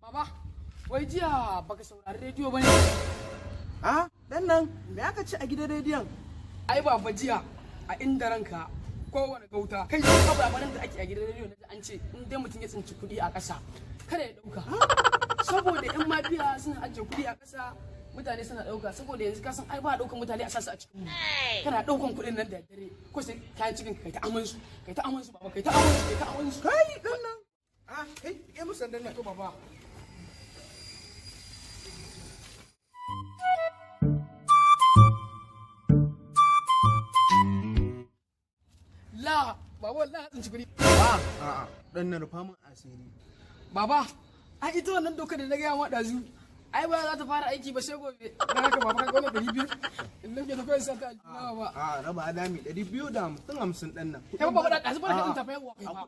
Baba, wai jiya baka saurari rediyo bane? Ah, dan nan, me aka ci a gidan rediyon? Ai baba, jiya a Inda Ranka, kowane gauta kai duk labaran da ake a gidan rediyo na ji an ce in dai mutum ya tsinci kuɗi a ƙasa, kada ya ɗauka. Saboda yan mafiya suna ajiye kuɗi a ƙasa, mutane suna ɗauka. Saboda yanzu ka san ai ba a ɗaukan mutane a sasu a cikin mu. Kana ɗaukan kuɗin nan da dare ko sai kayan cikin kai ta aman su, kai ta aman su, baba, kai ta aman su, kai ta aman su. Kai, dan nan. Ah, kai, rike musu sandan nan. To baba. La, baba, wallahi tsinci kuɗi. Ba, a'a, dan nan, rufa min asiri. Baba, ai ita wannan dokar da na gaya ma ɗazu, ai ba za ta fara aiki ba sai gobe. Dan haka baba, ka ga wannan 200 in nake da kawai sata aljihuna ba. A raba adami 250 50, dan nan. Kai baba, da ɗazu ba ka tsinta fa, yawa kai ba.